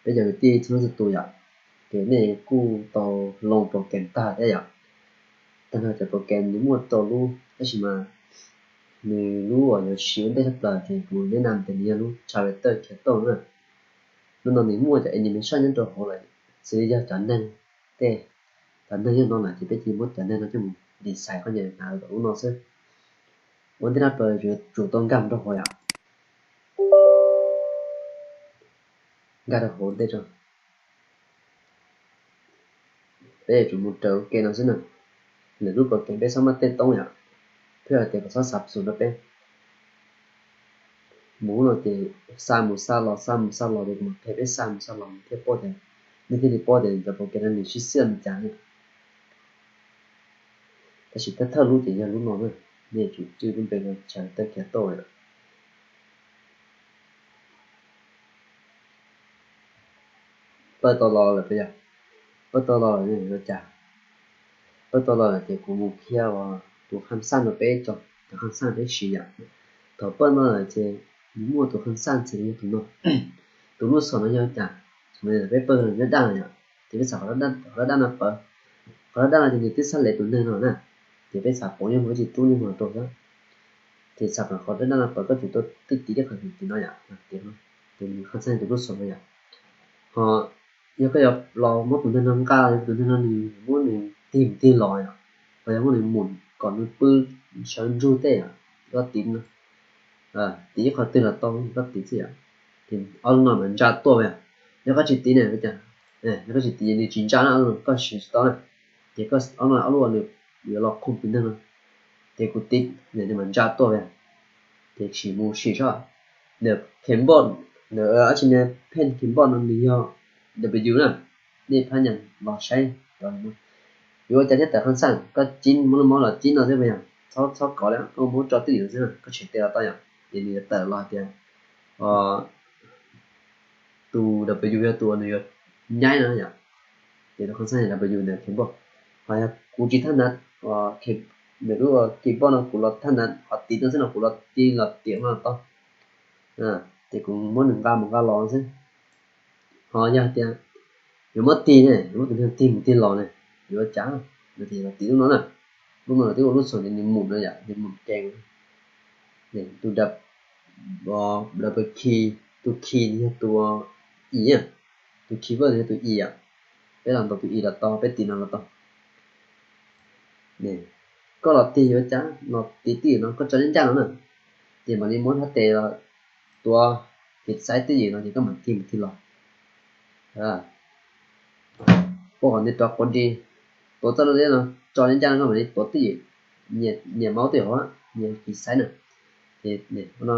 Peb cov kwv tij txhua leej txhua tus yom, ces nej kuj tau load program tag thiab yom. Tag nrho cov program nws muaj rau lub, tab sis mas nws lub uas yuav siv ua ntej tshaj plaws ces kuv neb na tias nws yog lub Character Creator na. Lub no nws muaj cov animation nyob rau hauv lawm, xws li yog cov neeg tej, cov neeg yog no lawm ces peb cia li muab cov neeg no coj mus design qhov nyuag hnav tom lub no xwb. Ua ntej tshaj plaws yuav tsum tau nkag mus rau hauv yom. Nkag rau hauv ntej tso. Peb yuav tsum mus raws ua ke no xwb na. Lwm lub program peb txhob maj tej toob yom, thiab hais tias kom txhob xav xus rau peb. Mus no ces xa mus xa los xa mus xa los ces kuv mam qhia peb xa mus xa los thiaj paub tias, nej thiaj li paub tias cov program no nws sib xwb li cas. Tab sis thawj thawj lub ces yog lub no na, nej yuav tsum tswj lub npe no Character Creator yom. Pawg tau los lawm puas yog? Pawg tau los lawm ua cas? Pawg tau los lawm ces kuv mus qhia tus kham xaj no peb tso, tus kham xaj peb siv yom. Thaum pawg no lawm ces nws muaj tus kham xaj xws li yog tus no. Tus lub xom no yog cas? Peb pawg nyob daj no yom, ces peb xav qhov daj no pawv. Qhov daj no ces nws twb xab lev tus neeg no na, ces peb xav pauv nyob hauv tsis tub nyob hauv rau xwb. Ces xav kom qhov daj no pawv koj tsum tau tig tiv qhov tim no yom, ces nws kham xaj tus lub xom no yom. Ho yog koj yuav los muab tus neeg no nqa, yog tus neeg no nws muab nws tig mus tig los yom, los yog muab nws mus kom nws pw sawv ntsug tej yom, koj tiv no, tiv ib qho twg los tau, koj tiv xwb yom. Ces ob lub no mas ntsa tuaj yom. Yog koj tsis tiv ne, yog koj tsis tiv nws tsis ntsa na, koj siv tsis tau na. Ces koj ob no ob lub nws yuav los khoom tus neeg no, ces kuv tiv nws mas ntsa tuaj yom. Ces sim mus sim saib, nws keyboard, nws ab tsi nws pen keyboard no nws yog W na. Nej phab nyas los saib, yuav ua cas thiaj tawm kham xaj, koj cib muab lub mouse los cib no xwb puas yog? Txhob kov li, koj muab tso twj ywm xwb, koj tshem tes los tau yom. Ces nws yuav tawm los tias tus W yog tus uas nws yuav nyaib no yom. Ces tus kham xaj yog W ntawm keyboard. Ho yog kuv tsis thaj nab, nws lub keyboard no kuv los thaj nab qhov tiv no xwb no, kuv los tig los tiam no los tau. Ces kuv muab nws nqa mus nqa los xwb. Ho yog tias yuav muab tig ne, yuav muab tus neeg tig mus tig los ne, yuav ua cas? No ces los tiv lub no na. Lub no twb ua lub xom li nws mus no yom, nws mus ke. Tus W key, tus key nws yog tus i, tus keyword nws yog tus i yom. Peb los ntaus tus i los tau, peb tiv no los tau. Koj los tig yuav cas, los tiv twj ywm no, koj tso ncaj ncaj no na. Ces mam li muab thaj tes los tuav kev xaiv twj ywm no ces koj mam tig mus tig los. Puab qhov ntawd rov quav nti, tuav txoj lub deb no, tso ncaj ncaj no koj mam li tuav twj ywm, nias mouse twj ywm hauv, nias kev xaiv na. Ces ua no,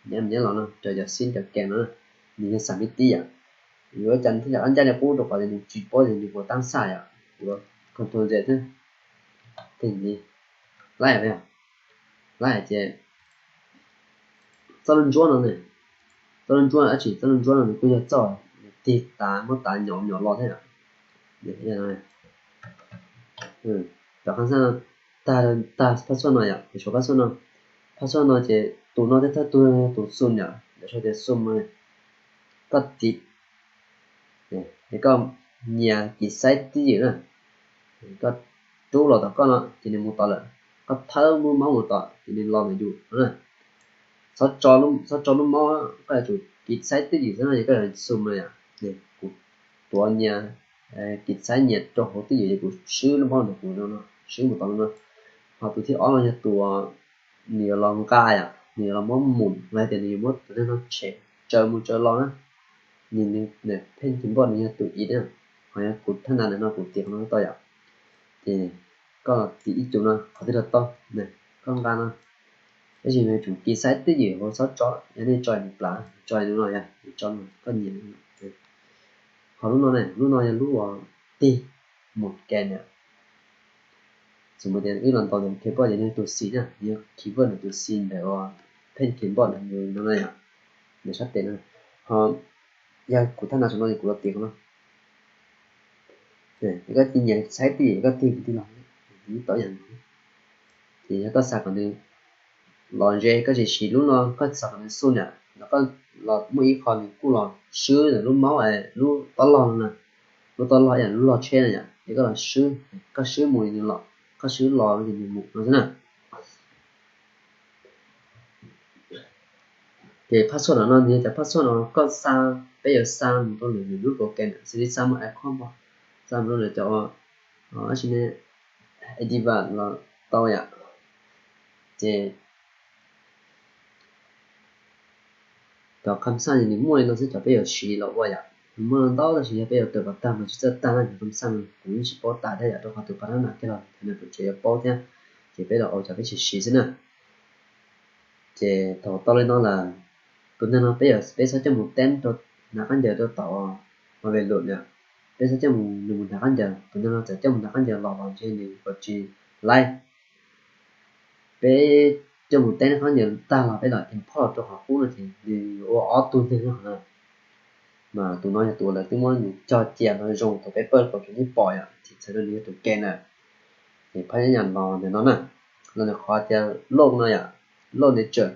nyob los no raws cov xib cov kev no, nws yog xam li tib yam. Yuav ua cas nws thiaj li qab ncaj li qub rau qhov tias nws tsis paub tias nws puas tab xaj yom. Yuav control Z xwb, tig li, laib, laib ces txoj lub ntsuab no ne, txoj lub ntsuab dab tsi, txoj lub ntsuab no nws kuj yog txoj tig tas muab tas nyom nyom los thiab yom. Cov kham xaj no tag, tag phab xuaj no yom, ces tshuav phab xuaj no. Phab xuaj no ces tus no thiab thawj tug yog tus zoom yom, lawv sau tias zoom no. Koj tiv, es koj nias kev xaiv twj ywm na, koj rub los tom koj no ces nws mus tod lawm. Koj thawb lub mouse mus tod ces nws los ntawm yus no na. Txhob tso lub mouse, koj yuav tsum kev xaiv twj ywm xwb no ces koj yuav zoom no yom. Kuv tuav nias, kev xaiv nias rau hauv twj ywm ces kuv swb lub mouse ntawm kuv no, swb mus tod no. Ho tus thib ob no yog tus nws yuav los nqa yom, nws yuav los muab mus los yog tias nws yuav muab tus neeg no tshem tsaws mus tsaws los na. Nws, nws pheej tus npoj nws yog tus i na. Ho yog kuv thaj nab ntawm no kuv tiv qhov no tau yom. Ces koj tiv ib cum no qhov twg los tau, koj nqa no. Tab sis nws yuav tsum kev xaiv twj ywm hauv txhob tso, yog nej tso nws plav, tso nws no yog nws tso no koj nyiam. Ho lub no ne, lub no yog lub uas tig mus ke na. Xws li tias wb los ntaus ntawm keyword ces nws yog tus xi na, nws yog keyword ntawm tus xi ntawm uas pheej keyword ntawm nws no na yom, nws sab tes no. Ho yog kuv thaj nab saum no ces kuv los tiv qhov no. Koj tig nias xaiv twj ywm koj tig mus tig los, ib tau yam no. Ces yog koj xav kom nws los ze koj tsis siv lub no, koj xav kom nws zoom yom, Los koj los muaj ib qho nws kuj los swb lub maub, lub taub log no na, lub taub log ib yam lub log tsheb no yom, ces koj los swb, koj swb mus ces nws los, koj swb los ces nws mus no xwb na. Ces password no no nws yog cov password no koj xa, peb yuav xa mus rau lwm lub program xws li xa mus Chrome, xa mus rau lwm cov, tab sis ne, Activa los tau yom. Ces cov kham xaj nws muaj li no xwb, cov peb yuav siv los ua yom, nws muaj ntau tab sis yog peb yuav kawm kom tag mas tsis txawj tag na. Cov kham xaj no kuv yeej tsis paub tas thiab yom, rau qhov tus pas dab nas kiag los nws kuj tseem yuav paub thiab, ces peb los ua cov peb siv siv xwb na. Ces thaum tau li no lawm, tus neeg no peb, peb txhob coj mus teeb rau hnav khaub ncaws rau tom ua ve lum na. Peb txhob coj mus, nws mus hnav khaub ncaws, tus neeg no txawm coj mus hnav khaub ncaws los los ntshe nws yuav tsis laib. Peb coj mus teeb khaub ncaws tag los peb los import rau qhov qub no ces nws yuav ua ob tug neeg no na. Mas tus no yog tus uas lawv twb muab nws cog cia no zoo, thaum peb pawj los kuv yeej pom yom, ces txhais tau nws yog tus game na. Ces phab nyab nyab los ntawm no na, los ntawm qhov tias load no yom, load nature,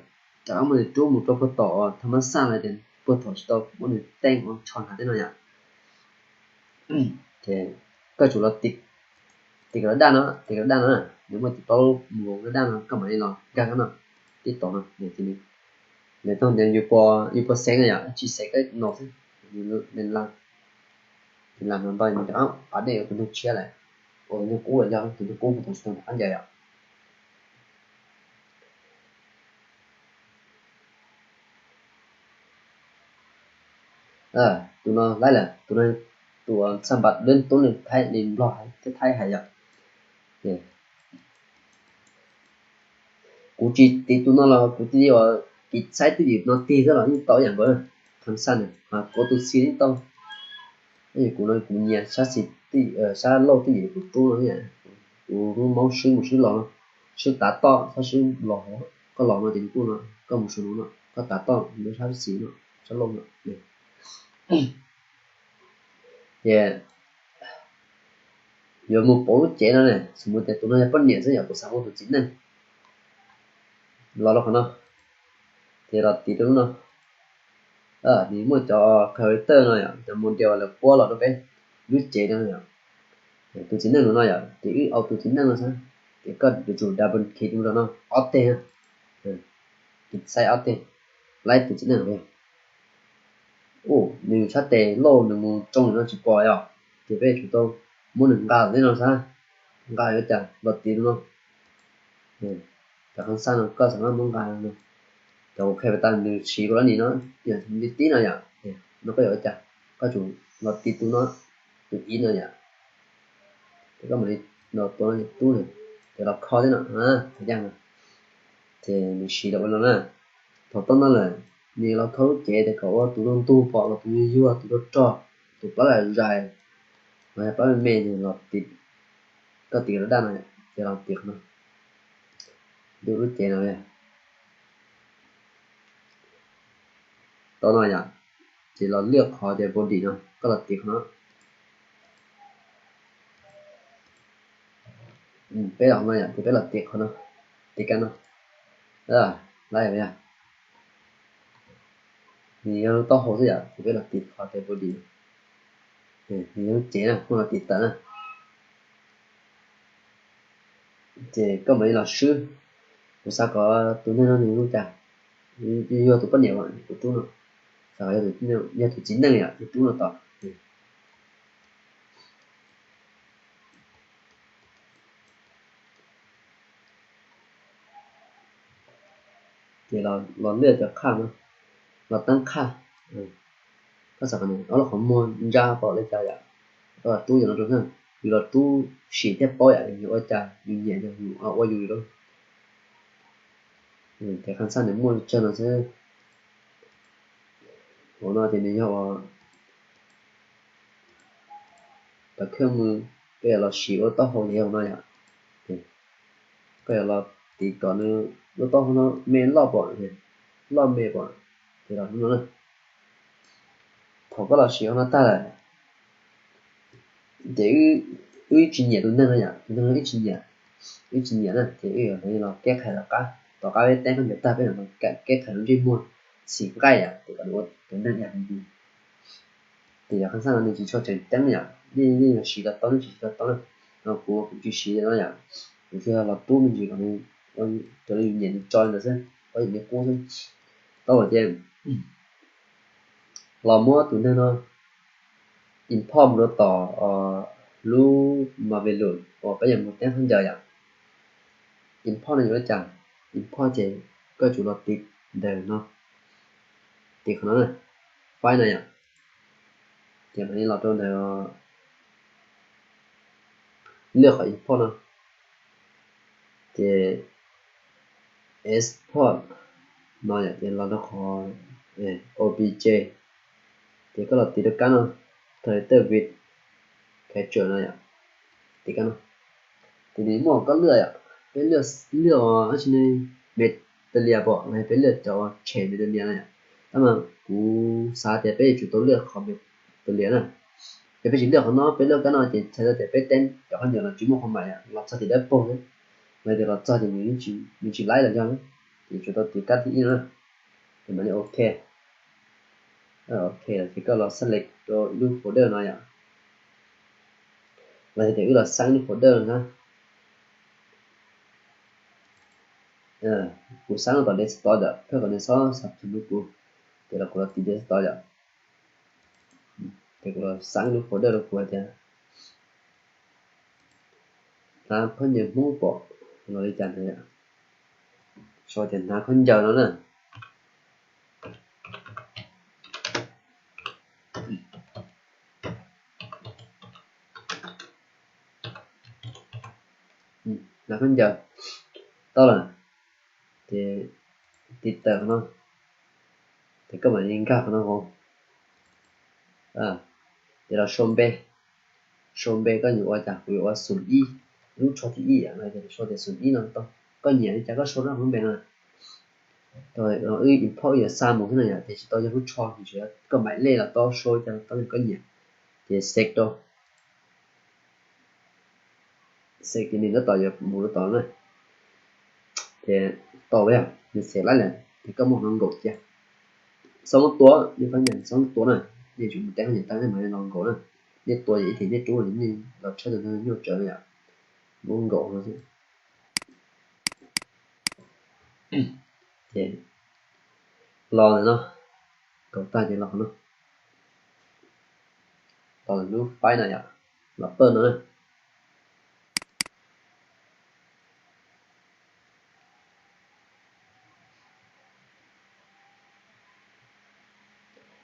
rov qab muab nws rub mus rau puag tom tham mas xaj los tias puag tom tsis tau muab nws teeb ua tsho hnav tej no yom. Ces koj tsum los tiv, tiv kom daj no, tiv kom daj no, nws muaj tiv plaub mus daj daj no koj mam li los nkag no, tib tom no, nws tau ntias yus puas, yus puas xeev na yom, tsis xeev koj no xwb, nws las no ntau mus rov qab pab dej tus neeg tshiab lawm, ua tus neeg qub los yog tus neeg qub puag tom tsis tau ntaus khaub ncaws yom. Tus no laib lawm, tus no tus xab npas deb tub li Thaib li Nplog thiab Thaib hais yom. Kuv tsis tiv tus no los kuv tiv ua kis xaib twj ywm no tig xwb los yeej tau ib yam nkaus na. Tham xaj na, mas kuv tus xis yeej tau. Kuv no kuv nyiam sab xis, sab lauj twj ywm kuv rub no, kuv lub maub swb mus swb los no, swb tav toj txhob swb los, koj los no ces nws kuj no, koj mus saum no no koj tav toj nws sab xis no, sab lauj no. Ces yuav mus pauv lub cev no ne, xws mus tias tus no yog poj niam xwb yom, kuv xav ua tus txiv neej. Los rau qhov no, ces los tiv rau lub no. Nws muaj cov character no yom, cov model lawv puab los rau peb lub cev no yom. Tus txiv neej no yom, ces wb au tus txiv neej no xwb, ces koj yuav tsum double click mus rau no ob teg, kis xaib ob teg, laib tus txiv neej no. Ua nws sab tes lauj, nws mus tsoo no tsis pom yom, ces peb tsum tau muab nws nqa li no xwb. Nqa yuav cas? Los tiv no. Cov kham xaj no koj xam maj muab nqa no. Cov kuv qhia tas nws siv kuv lab nim no, li tib no yom. No koj yuav ua cas? Koj tsum los tiv tus no, tus ib no yom. Ces koj mam li los tua no tub na, ces los kho thiab no, thaum yaj no, ces nws siv los ua no na. Thaum tau no lawm, nws los kho lub cev tias kom ua tus rau ntug pom los tus yuag yuag, tus rau rog, tus plab lam zais, los yog plab me me, los tiv, koj tiv daj daj no, ces los tiv qhov no, lub cev no. Tau no yom, ces los liaj qhov tias body no, koj los tiv qhov no. Peb los no yom, ces peb los tiv qhov no, tiv kab no, laib yom. Nws yog lub taub hau xwb yom, ces peb los tiv qhov tias body no, nws yog lub cev na, muab los tiv tawm na. Ces koj mam li los swb. Kuv xav kom tus neeg no nws ua cas, yog tus poj niam uas kuv rub no, xav kom yog tus txiv neej yom, kuv rub no tom. Ces los liaj cov qhaj no, los teeb qhaj. Koj xav kom nws ob lub qhov muag ntsa pom li cas yom, koj los rub cov no rau na. Yus los rub sim thiaj paub yom, yus ua cas yus nyiam yus ua yus li. Ces kham xaj nws muaj tsawg no xwb. Hauv no ces nws yog ua cov khaj mws, koj yuav los siv ua taub hau ces yog no yom. Koj yuav los tiv kom nws lub taub hau no me loj pom, loj me pom, ces los no na. Thaum koj los siv hauv no tag lawm, ces wb tsis nyiam tus neeg no yom, tus neeg no wb tsis nyiam, wb tsis nyiam na, ces wb yuav los keb qhais tom qab, tom qab peb teeb khaub ncaws tag peb los keb qhais lub ntsej muag. xim nqaij yom, ces kom nws ua tus neeg ib yam li yus. Ces yog qhov xab no nws tsis tshua tseem ceeb yom, nej yeej yuav siv los tau, nej tsis siv los tau na. No kuv kuv tsis siv no yom, kuv tsuas yog los rub me ntsis kom nws ua raws li yus nyiam nws tso ntawd xwb, ua yam li qub xwb. Tau lawm ces los muab tus neeg no import mus rau tom lub Marvelous uas peb yuav mus teeb khaub ncaws yom. Import no yuav ua cas? Import ces koj tsum los tiv ntawm no, tiv qhov no na, file no yom. Ces mam li los rau ntawm lwaj qhov import no, ces export no yom, ces los rau qhov obj, ces koj los tiv rau kab no, translator with capture no yom, tiv kab no. Ces nws muaj koj lwaj yom, peb lwaj, lwaj dab tsi ne, Medallion pom los yog peb lwaj cov tshem Medallion no yom. Tab mas kuv xav tias peb yuav tsum tau lwaj qhov Medallion na. Yog peb tsis lwaj qhov no, peb lwaj kab no ces txhais tau tias peb teeb cov khaub ncaws no tsis muaj qhov mam yom, los txog tim dawb paug xwb. Los tias los txog ces nws tsis laib los yog, ces tsum tau tiv kab thib ib no na. Ces mam li ok. Ok lawm ces koj los select rau ib lub folder no yom. Los yog tias wb los xab ib lub folder na. Kuv xab no tom desktop yom, thiab kom nws xob xav phem rau kuv, ces los kuv los tiv desktop yom. Ces kuv los xab ib lub folder rau kuv hais tias hnav khaub ncaws Hmoob pom los li cas ntawd, sau tias hnav khaub ncaws no na. Hnav khaub ncaws tau lawm, ces tiv tawm qhov no, ces koj mam li nkag qhov no hauv, ces los sau npe, sau npe koj yuav ua cas, kuv yuav ua xoom ib, lub tsho thib ib no ces sau tias xoom ib no tau, koj nyiam li cas koj sau rau hauv lub npe no. Wb import wb yuav xa mus xwb no yom, ces tsis tau yog lub tsho, tiam sis koj mam li los tau, sau li cas los tau, koj nyiam. Ces save rau, save ces nws tab tom yuav mus rau tod na. Ces tau lawm, nws save laib lawm ces koj muab no nkaum cia. Xob muab tua, nej pab nyiam xob muab tua na, nej tsum mus teeb khaub ncaws tag nej mam li los nkaum na. Nej tua ces ib chim nej rub los nej los tshawb tus neeg nyuaj tsawv no yom, muab nkaum no xwb. Ces los ntawm no, nkaum tag ces los qhov no, los lub file no yom, los pawj no na.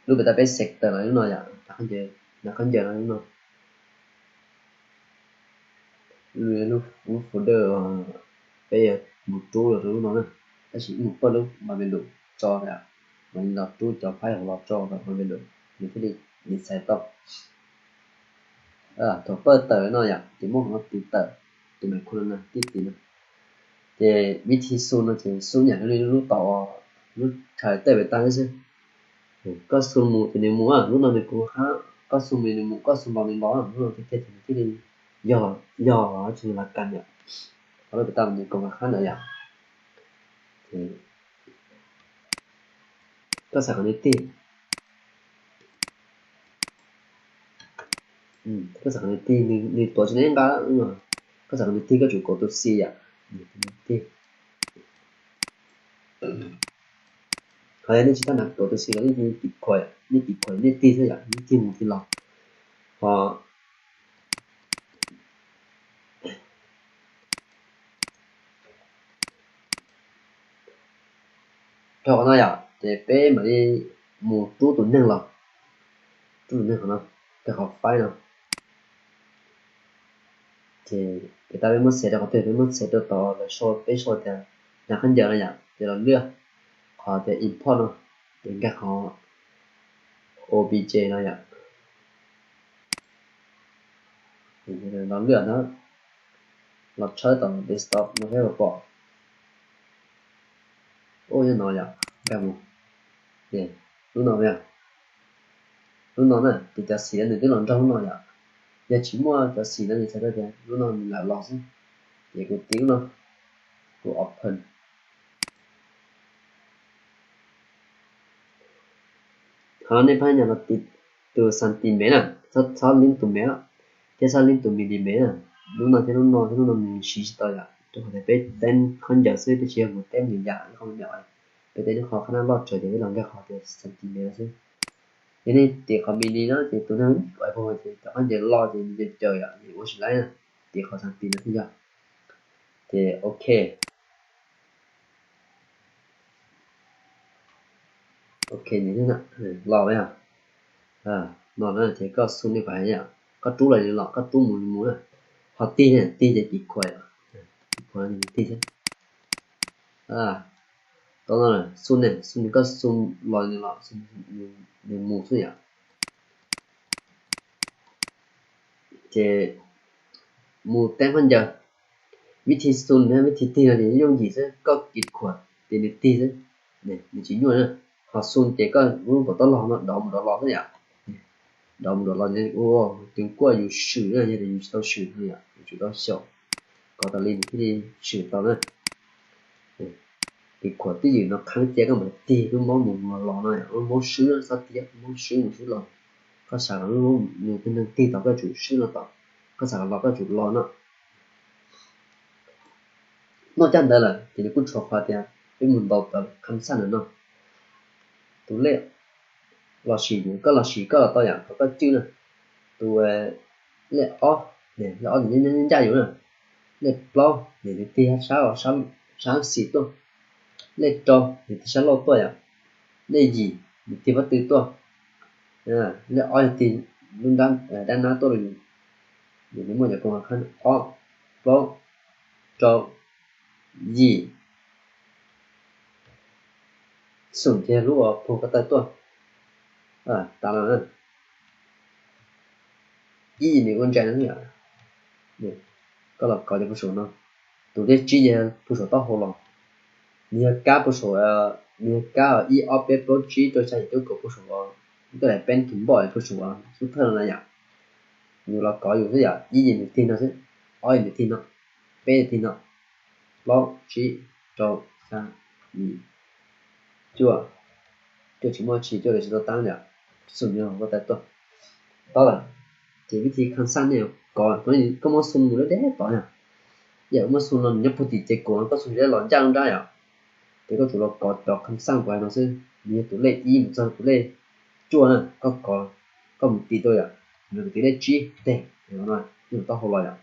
Lub pem tau peb select tawm los lub no yom, hnav khaub ncaws no lub no. Lub folder peb yuav mus rub los rau lub no na, tab sis wb mus pawj lub Marvelous tso, mam li los rub cov file hauv los tso rau Marvelous, nws thiaj li, nws xaiv tau. Thaum pawj tawm no yom, ces muab qhov no tiv tawm, tus me khu no na, tib tiv no. Ces vib thi xu no ces xu nyam li lub tod, lub translator pem tag xwb. Koj xu mus ces nws mus, lub no nws kuv qab, koj xu mus nws mus, koj xu los nws los, lub no tiag tiag ces nws thiaj li yog, yog tsis lav kas yom. Qhov lub pem tag nws kuv qab ntawd yom. Koj xav kom nws tig, koj xav kom nws tig, nws tuav tsis neb nqa, koj xav kom nws tig koj tsum kauv tus xi yom, nws tig. Qhov yog nej tsis tau hnav kauv tus xi los nej tig khuam, nej tig khuam nej tig xwb yom, nej tig mus tig los. Ho rau qhov no yom, ces peb mam li mus rub tus neeg los, rub tus neeg qhov no, rau qhov file no. Ces peb tab peb muab xev rau qhov twg, peb muab xev rau tod, lawv sau, peb sau tias hnav khaub ncaws no yom, ces los lwaj qhov tias import no, ces nkag qhov obj no yom. Los lwaj na, los tshawb tom desktop no thiab los pom. Ub, nyob no yom, nkag mus. Lub no yom, lub no na, ces cov xim no nws twb los nrog lub no yom. Yog tsis muaj cov xim no ces txhais tau tias lub no nws lam los xwb. Ces kuv tiv lub no, kuv open. Qhov no nej pab nyas los tiv tus centimeter na, txhob lim tus mev thiab txhob lim tus millimeter na. Lub no thiab lub no thiab lub no nws siv tsis tau yom, rau qhov tias peb teeb khaub ncaws xwb, peb tsis yog mus teeb nws yam ib qho me me. Peb teeb ib qho qhab nab loj tsawv ces peb los nkag qhov tias centimeter xwb. Yog nej tiv qhov milli no ces tus neeg ua ces cov khaub ncaws loj ces nws caws caws yom, nws ua tsis laib na. Tiv qhov centi no thiaj yog. Ces ok. Ok, los no ces koj xu nej kom hais, koj rub los los koj rub mus mus na. Ho tig, tig ces kis khuam, kis khuam tig xwb. Tau no xu ne, xu nws koj xu los los nws mus xwb yom. Ces mus teeb khaub ncaws, vib thi xu thiab vib thi tig no ces yooj yim xwb, koj kis khuam ces nws tig xwb, nws tsis nyuaj na. Ho xu ces koj lub kom tau los no dov mus dov los xwb yom. Dov mus dov los ua tus kuaj yus swm na, yog tias yus tsis tau swm no yom, yus tsum tau xyaum kom tas li nws thiaj li swm tau na. Kis khuam twj ywm no qhab cia koj mam tig lub maub mus los los no, lub maub swb txhob tig, lub maub swb mus swb los. Koj xav kom lub maub nws tig tau koj tsum swb no tod, koj xav kom los koj tsum los no. Noj caj ntawd lawm ces nws kuj tshuav qhov tias peb mus ntaus tawm kham xaj ntawm no. Tus lej los sis, koj los sis koj los tau yam thaum koj cwj na. Tus lej ob, lej ob nws nyob ncaj yus na. Lej plaub nws tig sab, sab xis tuaj. Lej rau nws tig sab laug tuaj yom. Lej yim nws tig pob tw tuaj. Lej ob yog tig lub dab nab tuaj rau yus. Nws muaj cov koom haum qhab ob, plaub, rau, yim. Xum ces lub uas puag ko taw tuaj. Tas los na. Ib yim nws ua ntsa no yom. Koj los kov cov puag saum no. Tus lej tsib yog puag saum taub hau los. Nws yog kab puag saum, nws yog kab ib ob peb plaub tsib rau xya yim cuaj kaum puag saum, koj daim peb kis npoj puag saum xub thawj no na yom. Nws los kov yus xwb yom, ib yim nws tig no xwb, ob yim nws tig no, peb yim tig no, plaub tsib rau xya yim cuaj, cuaj tsis muaj tsis, cuaj tsis tau tab yom. Xum yog ko taw tuaj. Tau lawm. Ces vib thi kham xaj nej kov, koj muab xum mus deb deb tod yom. Yam muab xum no nws nyob puag tim ces kuv koj xum deb los ncaj lub nrab yom. Ces koj tsum los kov cov kham xaj kuv hais no xwb, nws yog tus lej ib mus txog tus lej cuaj na, koj kov, koj mus tiv tau yom, nws tus lej tsib teg, nws taub hau los yom.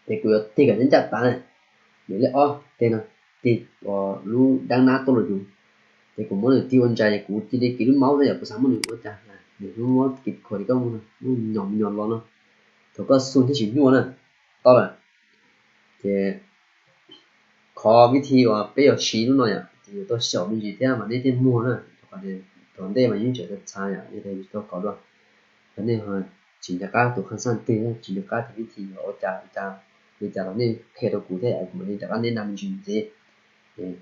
Ces kuv yuav tig kom ncaj ncaj tas na, nws lej ob teg no, tig lub dab nab tuaj los yus. Ces kuv muab nws tig ua ntsa es kuv cia li kis lub maub xwb yom, kuv xav muab nws ua cas, nws lub maub kis khuam li koj muab nyom me nyuam los no, thaum koj xu thiaj tsis nyuaj na. Tau lawm. Ces qhov vib thi uas peb yuav siv lub no yom, ces yuav tau xyaum me ntsis thiab mas nej thiaj muag na, rau qhov tias tom ntej mas yeej tseem txhav yom, yog tias yus tsis tau kov dua. Yog nej tsis nco qab tus kham xaj twg, tsis nco qab tus vib thi yuav ua cas ua cas, li cas los nej qhia rau kuv thiab kuv mam li rov qab neb na me ntsis ntxiv.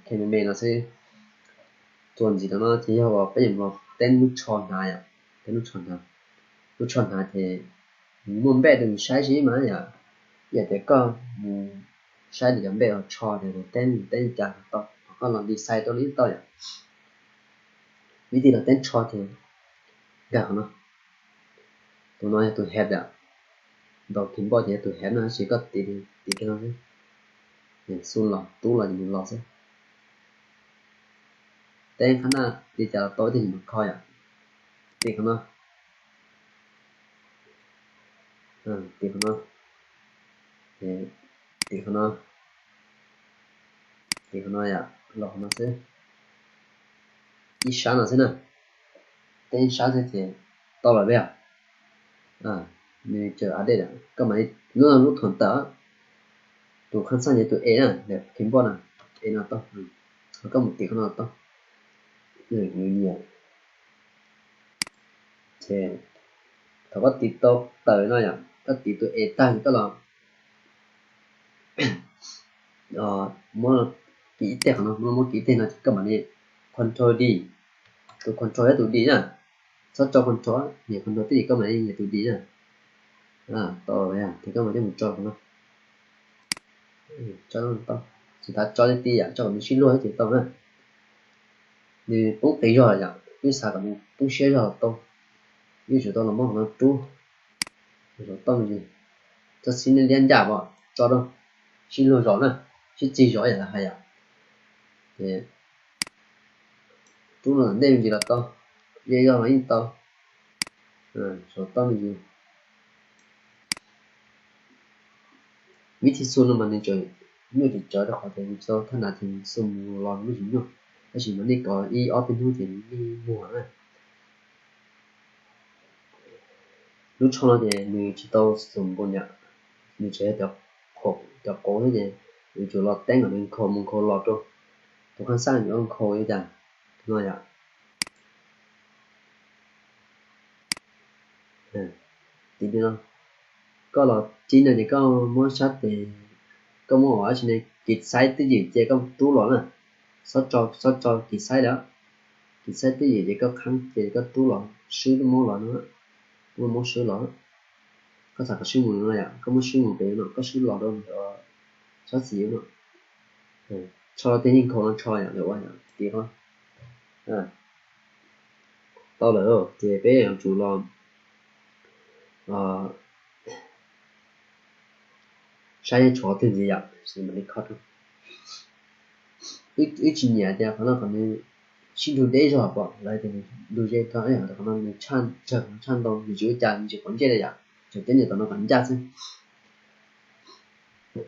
Qhia me me no xwb. Txuas ntxiv rau no ces yog uas peb yuav mus teeb lub tsho hnav yom, teeb lub tsho hnav. Lub tsho hnav ces nws muaj npej rau yus saib xwb mas yom, yam tias koj mus saib li cov npej uas tsho ces teeb teeb li cas tau, koj los design rau li tau yom. Vib thi los teeb tsho ces nkag qhov no. Tus no yog tus hep yom, ntaus kis npoj ces yog tus hep no, tab sis koj tiv, tiv kiag no xwb, xu los tub los ces nws los xwb. Teeb qhab naj li cas los tau, ib tug mus kho yom. Tiv qhov no, tiv qhov no, tiv qhov no, tiv qhov no yom, los qhov no xwb. Ib sab no xwb na, teeb ib sab xwb ces tau lawm peb yom. Nws tseem update, koj mam li, lub no lub thuam tawm, tus kham xaj ces tus e na, kis npoj na, e no tau, koj mus tiv qhov no tau, nws nyiam. Ces thaum koj tiv tau tawm no yom, koj tiv tus e tag ces koj los muab kis ib teg qhov no, muab kis ib teg no ces koj mam li control D, tus control thiab tus D na, txhob tso control, nias control twb ces koj mam li nias tus D na. Tau, ces koj mam coj mus tso qhov no. Tso tau, tsis tas tso li ti yom, tso kom nws sib luag ces tau na. Nws poob qis zog yom, wb xav kom nws poob siab zog los tau, wb yuav tsum tau los muab qhov no rub, rub tau me ntsis, txhob xib liab ncaj pom tso rau, sib luag zos na, sib txig zos yam lawv hais yom. Ces rub no tom ntej me ntsis los tau, ze zog los yeej tau, rub tau me ntsis. Vib thib xu no mas nws tseem nyuaj tseem tsawv rau qhov tias nws tsis tau thaj nas ces nws xu mus los nws tsis nyuaj, tab sis mas nej kov ib ob peb hnub ces nws yeej muag na. Lub tsho no ces nws tsis tau xum nkaus yom, nws tseem yog cov qauv thiab ces yuav tsum los teeb kom nws nkhaus mus nkhaus los rau tus qhab xaj yuav nkhaus li cas no yom. Tim no koj los cib no ces koj muab sab tes, koj muab ua dab tsi ne, kis xaib twj ywm ces koj rub los na, txhob tso kis xaib lawm, kis xaib twj ywm ces koj qhab ces koj rub los swb lub mob los no, muab mob swb los. Koj xav kom swb mus no yom, koj muab swb mus pem no, koj swb los rau sab xis no, tsho tej yeej nkhaus no tsho yom, lawv ua yom, tim no tau lawm ces peb yuav tsum los saib yeej tshuav twg ntxiv yom, mam li kho rau. Wb tsis nyiam tias qhov no kom nws sib nrug deb zog pom lawv tias nws nrug ze rau, qhov no nws tshaj, tshaj ntau, nws tsis ua cas, nws tsis quav ntsej li yom, tseem ceeb nyiam tom no kom ncaj xwb.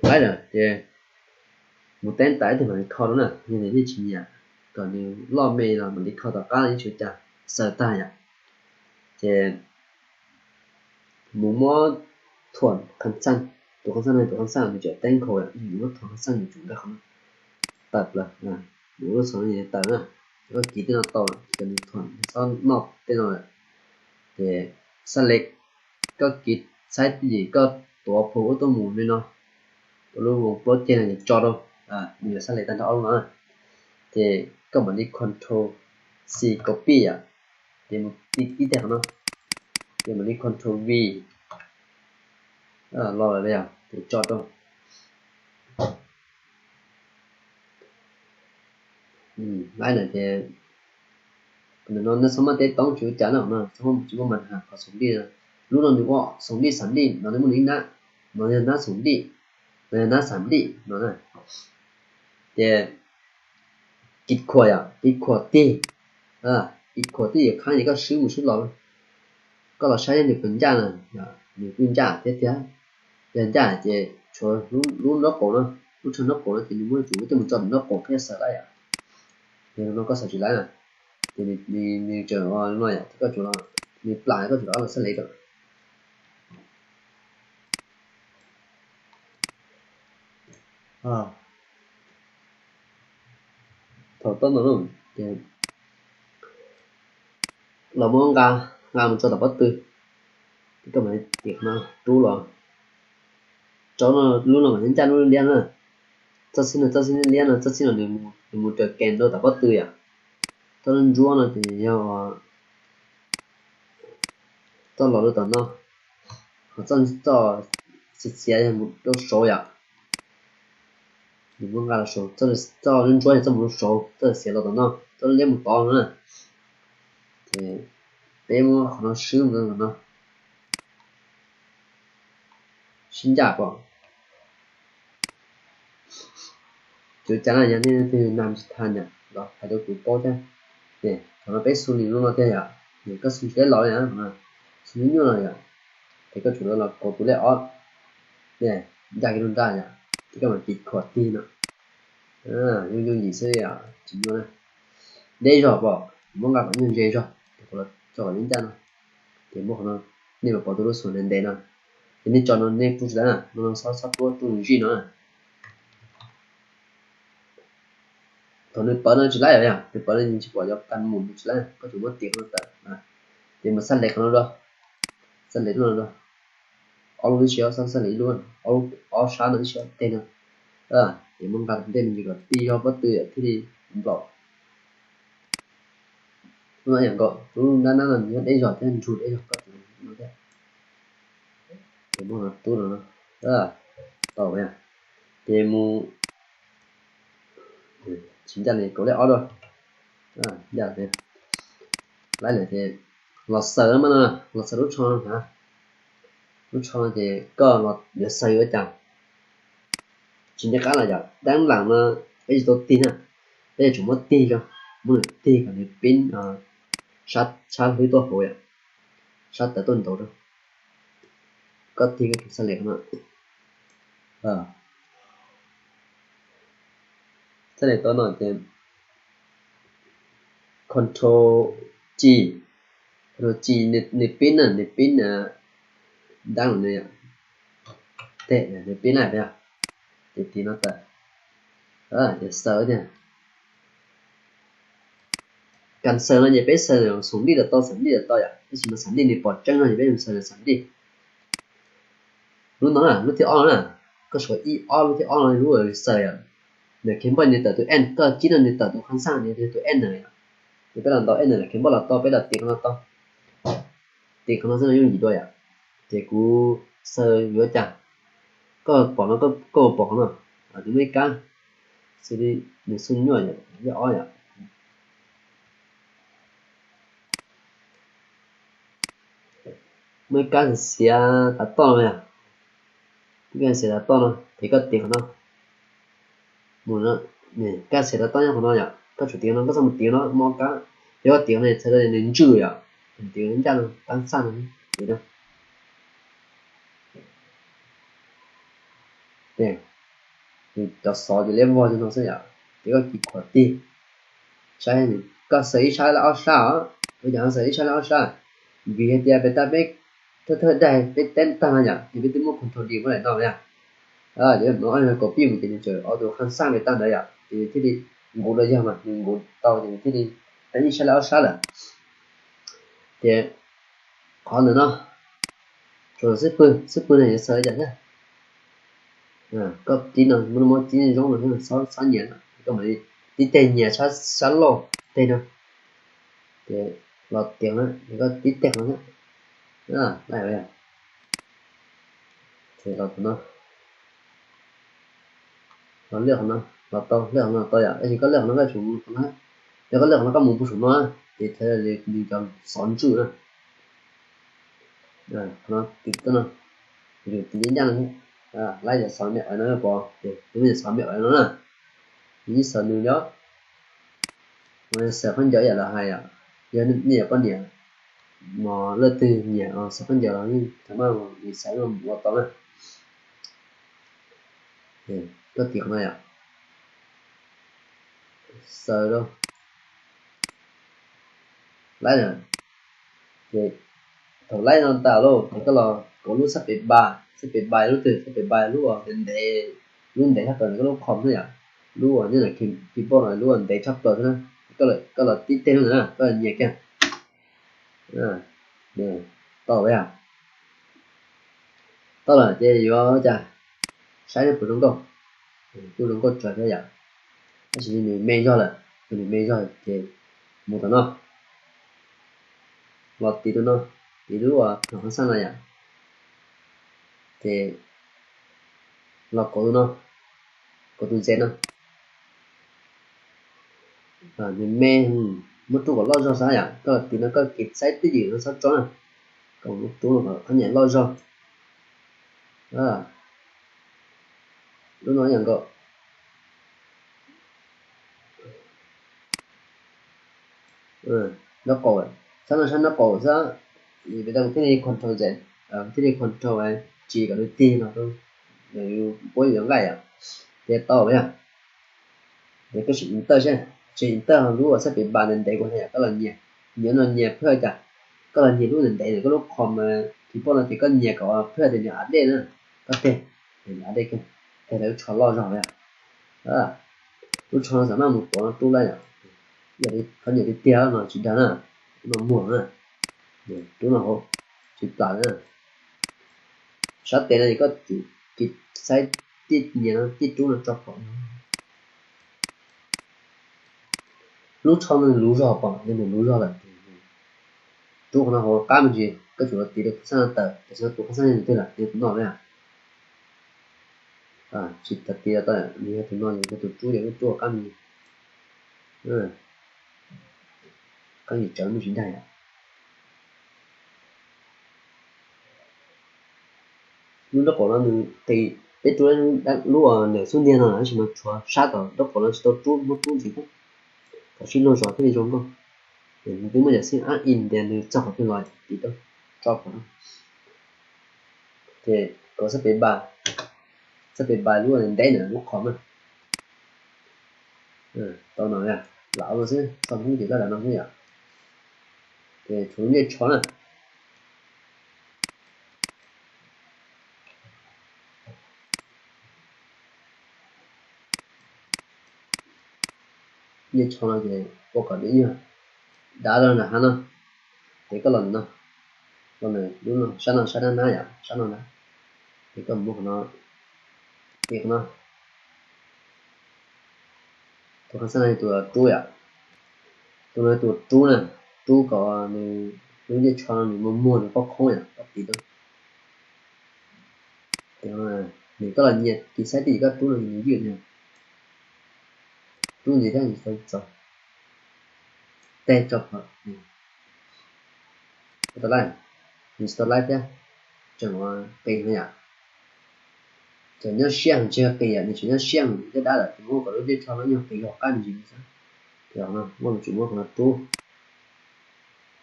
Laib lawm ces mus teeb tas ib teg mam li kho rau na, yog tias nej tsis nyiam kom nws loj me los mam li kho tom qab yeej tsis ua cas, xaws tag yom. Ces mus muab thuam qhab xaj, tus qhab xaj no tus qhab xaj nws tseem teeb nkhaus yom, yus muab thuam qhab xaj nws tsum nqa qhov no tawm plaws, nws lub xov no tawm na, ces koj kis tej no tau lawm ces kom nws thuam txhob noj tej no lawm. Ces xab lev, koj kis xaib twj ywm koj tuav phuam ub tuaj mus li no, ua lub voo plaub ceg no ces tso rau, nws yuav xab lev tag nrho ob lub no na. Ces koj mam li control C copy yom, ces mus tib teg qhov no, ces mam li control V los lawm yom, ces tso rau. Laib lawm ces no nej txhob muab teb toob tsis ua cas na, txhob muab, tsis muab mas has qhov xoom dij. Lub no nws ua xoom dij xam dij no, nej muab nws ib nab, no yog nab xoom dij, no yog nab xam dij no na. Ces kis khuam yom, kis khuam tig, kis khuam tig yam qhab ces koj swb mus swb los, koj los saib nws puas ncaj na, nws kuj ncaj thiab tiag. Yog ncaj ces tshuav lub nraub qaum no, lub tsho nraub qaum no ces nws muab tsum coj mus tso nraub qaum thiaj xaws laib yom. Yog no koj xaws tsis laib na, ces nws tseem no yom, koj tsum, nws plam koj tsum rov los xab lev rau. Thaum tau no ces los muab nqa, nqa mus tso tom pob tw, koj mam li rub los, rau lub no mas ncaj lub liab na. Txoj xib no, txoj xib liab no, txoj xib no nws mus raws kees rau tom pob tw yom. Txoj lub ntsuab no ces yog txoj los rau tom no, ho txoj, txoj xiav xiav yog mus rau saud yom. Nws muab nqa los saud, txoj lub ntsuab yog txoj mus rau saud, txoj xiav los tom no, txoj lub liab mus tod no na. Ces peb muab qhov no swb mus rau tom no, sib ncaj pom. Tsis ua cas na, yog nej leej twg nag tsis tha nyam los hais rau kuv paub thiab. Ces thaum no peb xu nws lub no tiag yom, ces koj xu tsis tau los li, xu nyuaj nyuaj no yom, ces koj tsum los kaus tus lej ob, ncaj kiag rau nraj yom, ces koj mam kis khuam tig no, yooj yooj yim xwb yom, tsis nyuaj na. Deb zog pom, muab nqa kom nyuag ntse zog, ces kuv los tso kom nyob ncaj no, ces muab qhov no, nej mam pom tus lub xu ntev ntev no, ces nej tso no nej rub tsis laib na, no no txhob, txhob rub, rub zij no na. Thaum nws pawv no tsis laib os, yog nws pawv no tsis pom cov kas mus tsis laib, koj tsum muab tis qhov no tawm, ces mus xab lev qhov no rau, xab lev lub no rau, ob lub tib si, xab lev ib lub, ob sab no tib si teg no, ces muab nqa tom ntej me ntsis kom tij zog pob tw thiaj li nplaum. Lub no yam nkaus, lub nab nab no nws yog deb zog thiab ntsug deb zog, koj tsum no thiab. Ces muab no rub no, tau, ces mus, tsis ncaj li kaus lej ob rau, ncaj li. Laib lawm ces los xaws mas no, los xaws lub tsho no na. Lub tsho no ces koj los yuav xaws yuav cas, tsis nco qab los yom, dab lam no peb tsis tau tig na, peb yuav tsum muab tig rau, muab nws tig kom nws pib sab hlwb tuaj hauv yom, sab tawv tuaj nraud rau. Koj tig koj tsum xab les no, xab les tau no ces control G, control G, nws pib na, nws pib dab no, nws pib na, ces tig no tawm, ces xaws tiag. Kas xaws no ces peb xaws xoom lij los tau, xam lij los tau yom, tab sis mas xam lij nws pom tseeb no ces peb xaws xam lij. Lub no na, lub thib ob no na, koj suav ib ob lub thib ob no lub xaws yom, nws khe npoj nws tawm tus N, koj kib no nws tawm tus khab xaj nws tus N yom. Ces peb los ntaus N lawm khe npoj los tau, peb los tiv qhov no tau, tiv qhov no xwb no yooj yim dua yom. Ces kuv xaws yuav cas, koj pom no, koj pom qhov no, nws muaj ib kab xws li nws xub nyuaj yom, ib ob yom. Muaj ib kab xiav tav toj no yom, ib kab xiav tav toj no ces koj tiv qhov no mus no, kab xiav tav toj nyob qhov no yom, koj tsum tiv no, koj txhob mus tiv no, muaj ob kab, ces koj tiv qhov no txhais tau nws ntswj yom, tiv ncaj no, tab xaj no, tiv no. Nws cov xov ces liab vog li no xwb yom, ces koj kis khuam tig saib, koj xaws ib sab los ob sab os, ua cas ho xaws ib sab los ob sab? Vim hais tias peb tab peb thawj thawj daig peb teb tag no yom, ces peb twb muab control D muab daim no yom. Ces no kaum pib mus ces nws tseem auto khab xaj peb tag ntawd yom, ces nws thiaj li nkuv los yog mas nws nkuv tau ces nws thiaj li teeb ib sab los ob sab lawm. Ces qhov ntawm no, tsuas xwb pwg, xwb pwg no yuav xaws li cas thiab? Koj tib no, muab tib zoo no, txhob nyias, koj mam li tib teg nyias sab laug teg no, ces los tias na, ces koj tib teg qhov no thiab, ces los qhov no, los lwaj qhov no, los tau lwaj qhov no tau yom, tab sis koj lwaj qhov no koj tsum mus qhov no, yog koj lwaj qhov no koj mus pug saum no, ces thaum nws cov xov ntswj na. Qhov no tiv tau no, tiv ncaj ncaj no, laib cov xov me me no pov, ces tiv xov me me no na, nws yeej xaws nws li. Xaws khaub ncaws yam lawv hais yom, yog nej yog poj niam mos leej twg nyiam xaws khaub ncaws los yeej tau, mas nws xaws ua tau na. Koj tiv qhov no yom, xaws rau, laib na, ces thaum laib no tas lawm ces koj los kauv lub xab pem npas, xab pem npas lub twg, xab pem npas lub uas ntev, lub ntev tshaj plaws koj lub khom xwb yom, lub uas nyob ntawm keyboard no lub uas ntev tshaj plaws xwb na, koj los tib teg lub ntawd na, koj los nyias kiag. Tau yom, tau lawm ces yuav cas, saib nws puas zoo nkauj, kuj zoo nkauj tsawv thiab yom, tab sis nws me zog lawm, nws me zog ces mus tom no, los tiv tus no, tiv lub uas phom khab xaj no yom, ces los kauv tus no, kauv tus Z no. Nws me, muab rub kom loj zog xwb yom, koj tiv no koj kev xaib twj ywm no txhob tso na, kom muab rub no kom qhov nyiam loj zog. Lub no yog nkaus, nraub qaum, sab no sab nraub qaum xwb, peb tau thiaj li control Z, thiaj li control G kom nws tig no, yus puab yus yuav nqaij yom, ces tau yom. Ces koj sim enter seb, sim enter lub uas xab pem npas ntev ntev kuv hais yom, koj los nyias, nyias no nyias phwj cas, koj los nyias lub ntev ntev koj lub khom keyboard no ces koj nyias kom phwj tias nws a dej na, koj teg, a dej, teg lub tsho loj zog yom. Lub tsho no xam maj mus tuav no rub lawm yom, yog li khaub ncaws tiag tiag no tsis dag na, no muag na, rub no hauv, tsis plam na. Sab tes no ces koj tsum kev xaib tij nyias no tij rub no tso pom no. Lub tsho no nws luv zog pom, yog nws luv zog lawm, rub qhov no hauv qab me ntsis, koj tsum los tiv rau khab xaj no tawm, tam sim no tus khab xaj no twg lawm, yog tus no na. Tsis tas tiv tau, nws yog tus no, yog tus rub, yog lub rub qab me ntsis. Qab me ntsis tsawv me ntsis dag yom. Lub nraub qaum no nws qis, peb rub lub ntawm xub ntiag no tab sis mas tshuav sab tom nraub qaum no tsis tau rub, muab rub ntxiv thiab kom sib luag zos thiaj li zoo nkauj. Ces nws twb muaj yam xib ab in tias nws txog qhov twg los tiv rau tso qhov no. Ces kom xab pes npas, xab pes npas lub ntawm lub qhov na. Tau no, lam no xwb, tso hnub ces laj lam no xwb yom. Ces tshuav lub ncej tsho na. Ncej tsho no ces ua kom nws nyuag dav los nram hav no, ces koj los ntawm no, los ntawm lub no, sab no, sab nab nab yom, sab no na, ces koj muab qhov no, qhov no. Tus qhov xab no yog tus rub yom, tus no tus rub na, rub kom nws lub ncej tsho no nws muag muag nws qoob qoob yom, koj tiv rau. Ces nws koj los nyias kis saib twj ywm koj rub no nws ywj tiag. Rub ntxiv thiab nws txaus txaus. Teg tso qhov, tau lawm, nws tsis tau laib thiab, tseem qis no yom. Tseem nyob siab heev, tsis yog qis yom, nws tseem nyob siab heev, dab dab lawm, ces muab kom lub ncej tsho no nyuag qis hauv qab me ntsis xwb. Ces no muaj tsum muab qhov no rub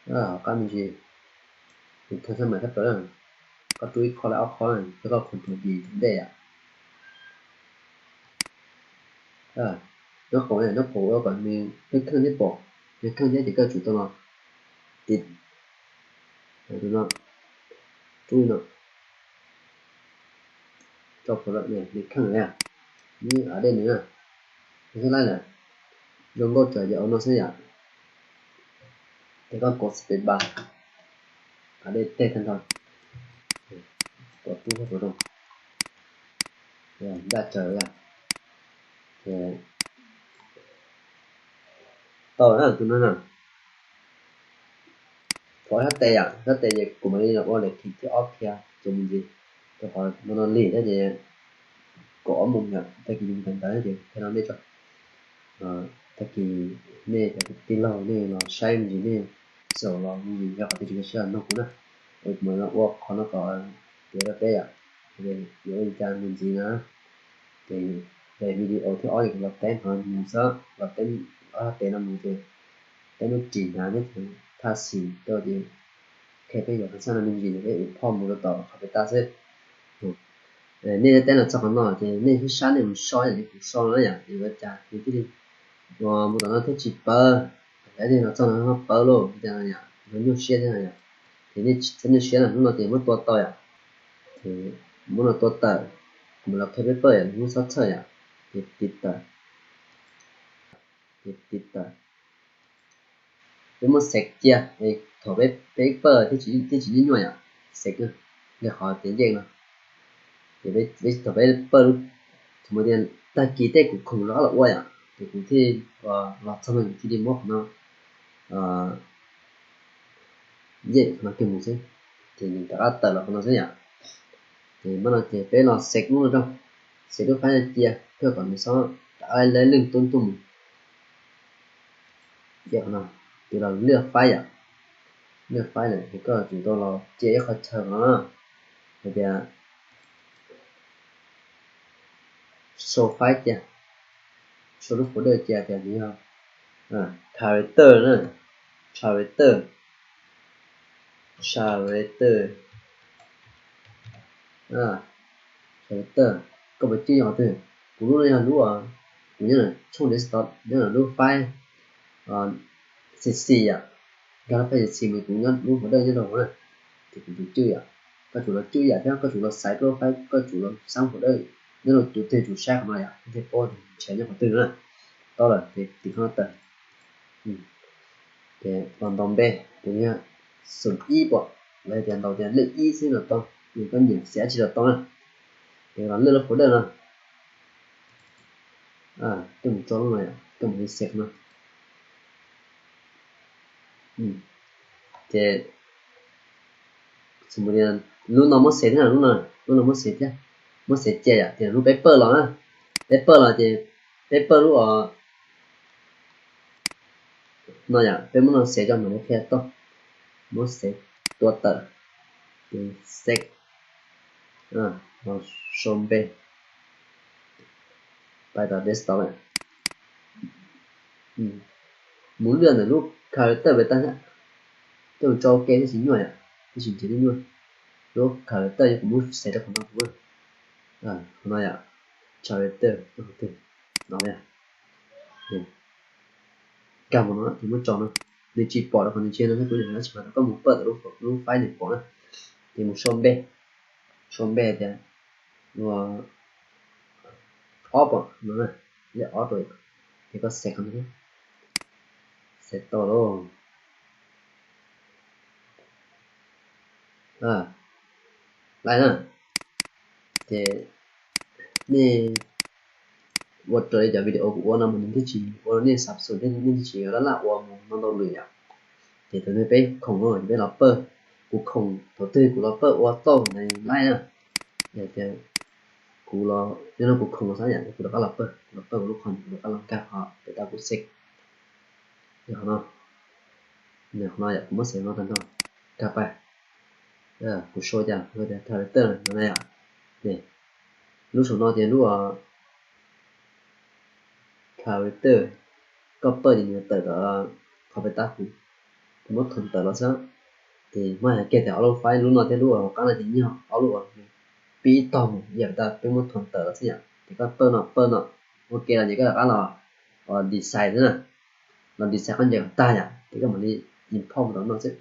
hauv qab me ntsis. Nws thawj xab maim thab plaws, koj rub ib qho lawm ob qho, rau koj control D rau ntej yom. Nyob qaum, nyob qaum ua kom nws kheej kheej thiab pom, nws kheej thiab ces koj tsum tau los tiv no, rub no, tso pov nws kheej na, nws av dej nws na, nws xab laib lawm, zoo nkauj tsawv ces ua no xwb yom. Ces koj kov space bar, av dej teg tag nrho, kom rub hauv rau, ncaj tsawv yom. Tau na tus no na. Thov sab tes yom, sab tes ces kuv mam li los ua lawm thib thib ob qhia ces me ntsis, rau qhov no no lig thiab ces kaum ob moos yom, tag kis yus ntawd ntawd ces qhia no nej tso. Tag kis nej cov tij laug nej los saib me ntsis nej xaus los me ntsis yog qhov twg tsis nkag siab los nug kuv na. Es kuv mam li los ua qhov no kom tiav rau peb yom, yuav ua li cas me ntsis na. Ces video thib ob ces kuv los teb qhov no mus xwb, los teb ob sab tes no mus ces teb lub ris hnav thiab ces thaj xis rau ces qhia peb yuav qhov xab no me ntsis ces peb import mus rau tom qhov pem tag xwb. Nej teb los txog qhov no ces nej sib sab nej mus so yam li kuv so no yom, yuav ua cas yus thiaj li mus tom no thiab tsis pawv, yog tias los txog no pawv lauj, ua cas no yom, yuav nyuaj siab thiab no yom. Ces nej txhob nyuaj siab na, hnub no ces muab tua tau yom. Ces muab no tua tawm, kuv mam los qhia peb pawj yom, lub xob txhawj yom. Ces tiv tawm, ces tiv tawm. Peb muab xev cia, thaum peb pawj thiaj tsis nyuaj nyuaj yom. Xev, nkag qhov tiav ncej no. Ces thaum peb pawj lub, thaum tias tag kis tej kuv khoom rov qab los ua yom, ces kuv thiaj los txog no kuv thiaj li muab qhov no, ncej qhov no kiag mus xwb, ces nws rov qab tawm los qhov no xwb yom. Ces muab no ces peb los xev lub no rau, xev lub faib no cia thiaj kom nws xob rov qab leb leej tub tuaj mus. Ces qhov no, ces los lwaj faib yom, lwaj faib lawm ces koj tsum tau los cia ib qhov chaw no, hais tias sau faib cia, sau lub folder cia tias nws yog character na, character, character, character, koj puas cwj yog qhov twg? Kuv lub no yog lub, kuv nyob tshooj desktop nyob lub faib cc yom, nkag lub faib cc mas kuv nyob lub folder nyob rau hauv na, ces kuv tsum cwj yom. Koj tsum los cwj yam thiab koj tsum los xaiv lub faib, koj tsum los xab folder nyob rau tus twg tsum saib qhov no yom, thiaj paub ntshe nyob qhov twg na. Tau lawm ces tiv qhov no tawm. Ces los ntaus npe, ces yog xoom ib pom, los tias ntaus tias lej ib xwb los tau, ces koj nyiam xev dab tsi los tau na. Ces los lwaj lub folder no, koj mus tso lub no, koj mus li xev no. Ces lub no muab xev thiab, lub no, lub no muab xev thiab, muab xev cia yom, ces lub peb pawj los na, peb pawj los ces peb pawj lub no yom, peb muab no xev tso mam li qhia tau, muab xev tua tawm, ces xev Los sau npe, pais tom desktop lawm. Mus lwaj ntawm lub character pem tag, coj mus tso ua ke twb tsis nyuaj yom, twb tsis nrhiav twb nyuaj. Lub character yog kuv muab xaiv rau qhov no, qhov no yom, character, no, nkag mus no ces muab tso no, nws tsis pom rau qhov nws tsis yog no thiab kuv tsis pom rau koj mus pawj tau lub file nws pom na. Ces mus sau npe, sau npe tias ua ob pom no, ob rau, ces koj xaiv qhov no, xaiv tau lawm. Lawm na, ces nej ua raws li cov video kuv ua no mas nws thiaj tsis ua rau nej xav xum thiab nej thiaj tsis laj laj ua mus no ntau lwm yom. Ces thaum twg peb khoom no ces peb los pawj, kuv khoom thaum twg kuv los pawj ua tau ntawd laib na. Yog tias kuv los, yog no kuv khoom los xav yom, kuv rov qab los pawj, kuv los pawj kuv lub qhov, kuv rov qab los nkag qhov pem tau kuv xaiv. Yog qhov no, qhov no yom, kuv muab xaiv no tag nrho, nkag pais, kuv sau cas, kuv tias character no na yom. Lub saum no ces lub character, koj pawj ces nws tawm tom qhov pem tau kuv, kuv muab thom tawm los xwb. Ces muab hais kiag tias ob lub file, lub no thiab lub hauv qab no ces yog ob lub uas pib tog mus yam tas peb muab thom tawm los xwb yom. Ces koj pawj no, pawj no, ua ke los ces koj rov qab los design xwb na, los design koj nce kom tag yom, ces koj mam li import mus tom no xwb.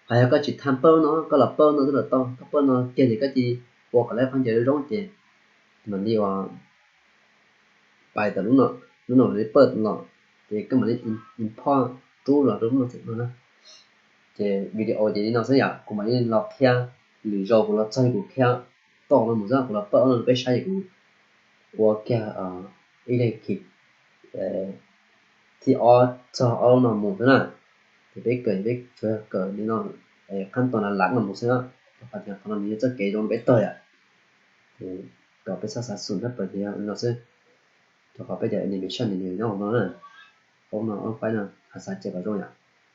Ho yog koj tsis tham pawj no, koj los pawj no xwb los tau, koj pawj no kiag ces koj cia li ua kom lawv qhov ncaws zoo zoo ces mam li ua pais tom lub no, lub no mam li pawj los, ces koj mam li import rub los rau lub no xwb no na. Ces video ces li no xwb yom, kuv mam li los qhia, lwm zaus kuv los txog kuv qhia tau no mus xwb, kuv los pawj no peb saib ces kuv ua kiag ib leeg khij thib ob txog ob lub no mus xwb na. Ces peb kawm peb tsuas yog kawm li no, qhab tos na lav no mus xwb na. Rau qhov tias qhov no nws yog txoj kev zoo peb tawg yom. Ces kom peb txhob xav xum thab plaws ces yog li no xwb. Rau qhov peb cov animation nws nyob hauv no na. Qhov no ob file no xav caw kom zoo yom,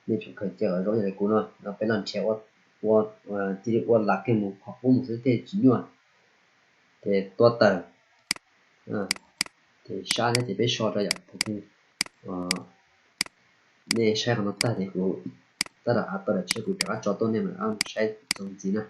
nej tsuas khaws caw kom zoo yam li kuv no, no peb los nrhiav ua, ua, cia li ua lav kiag mus qhov qub mus xwb tej tsis nyuaj. Ces tua tawm, ces sab thiab ces peb so rau yom. Thaum twg nej saib qhov no tag ces kuv tab tom av tau daim tshiab kuv rov qab tso tuaj nej mam saib txuas ntxiv na.